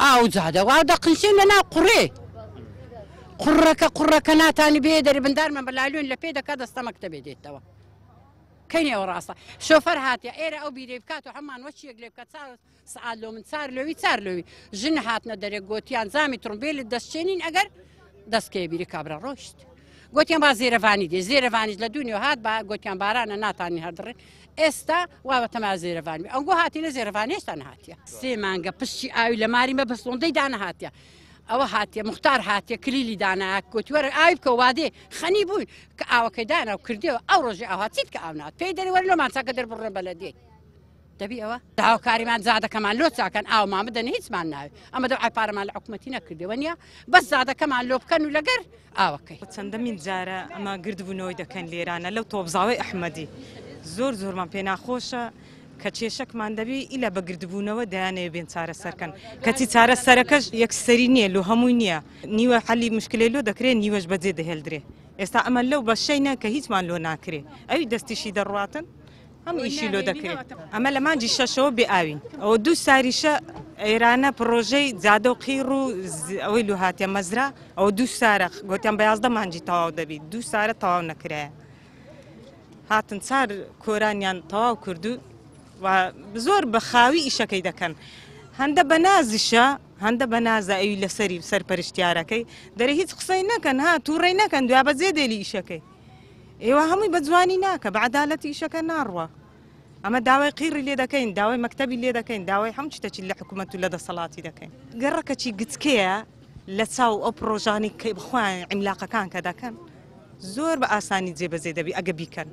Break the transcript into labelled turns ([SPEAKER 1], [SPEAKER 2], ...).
[SPEAKER 1] ئاو جادە وا دەقنشێن لە ناو قوڕێ قوڕەکە قوڕەکە ناتانی بێ دەری بندارمان بە لالوێن لە پێ دەکات دەستە مەکتەبێ دێتەوە کەینێ ئەوە ڕاستە شۆفەر هاتیە ئێرە ئەو بیرەی بکات و هەمان وەچیەک لێ بکات چار سعات لۆ من چار لۆوی چار لۆوی ژن هاتنە دەرێ گۆتیان جامی تڕمبێلت دەستچێنین ئەگەر دەستکەی بیری کابرا ڕۆشت گوتیان با زێرەڤانی دێ زێرەڤانیش لە دونیۆ هات با گوتیان بارانە ناتانی هەردڕێن ئێستا وا بە تەما زێرەڤانی ئەنگۆ هاتینە زێرەڤانی هێشتا نەهاتیە سێ مانگە پشتی ئاوی لە ماری مە بەسۆندەی دانەهاتیە ئەوە هاتیە مختار هاتیە کلیلی دانا گوتی وەرە ئاوی بکە وادێ خەنی بووین کە ئاوەکەی دانا و کردیەوە ئەو ڕۆژی ئاوا چیت کە ئاو نات پێی دەری وەرە لۆمان چاکە دەربڕێن بەلەدیەی دەبی ئەوە داواکاریمان زادەکەمان لۆ چاکەن ئاومان بدەن هیچمان ناوێت ئەمە دەوعای پارەمان لە حکوومەتی نەکردەوە نییە بەس زادەکەمان لۆ بکەن و لەگەر ئاوەکەی.
[SPEAKER 2] چەندەمین جارە ئەمە گردبوونەوەی دەکەن لێرانە لەو تۆپزاوەی ئەحمەدی زۆر زۆرمان پێ ناخۆشە کە کێشەکمان دەبی ئیلا بە گردبوونەوە دەیانەوێ بێن چارەسەرکەن کەچی چارەسەرەکەش یەکسەری نییە لۆ هەمووی نییە نیوە حەلی مشکلەی لۆ دەکرێ نیوەش بەجێ دەهێلدرێ ئێستا ئەمە لەو بەشەینە کە هیچمان لۆ ناکرێ ئەوی دەستیشی دەڕواتن هەموو ئیشی لۆ دەکرێ ئەمە لە مانجی شەشەوە بێ ئاوین ئەوە دوو ساریشە ئێرانە پڕۆژەی جادە و قیڕ و ئەوەی لۆ هاتیە مەزرا ئەوە دوو سارە گوتیان بە 11 مانجی تەواو دەبی دوو سارە تەواو نەکرایە هاتن چار کۆرانیان تەواو کردو و زۆر بە خاوی ئیشەکەی دەکەن هەندە بە نازیشە هەندە بە نازە ئەوی لەسەری سەرپەرشتیارەکەی دەرێ هیچ قسەی نەکەن ها تووڕەی نەکەن دویا بەجێ دێلی ئیشەکەی ئێوە هەمووی بە جوانی ناکە بە عەدالەتی ئیشەکە ناڕوا ئەمە داوای قیڕی لێ دەکەین داوای مەکتەبی لێ دەکەین داوای هەموو شتەکی لە حکوومەت و لە دەسەڵاتی دەکەین گەڕەکەکی گچکەیە لە چاو ئەو پڕۆژانەی کە خۆیان عیملاقەکان کە دەکەن زۆر بە ئاسانی جێبەجێ دەبی ئەگە بیکەن.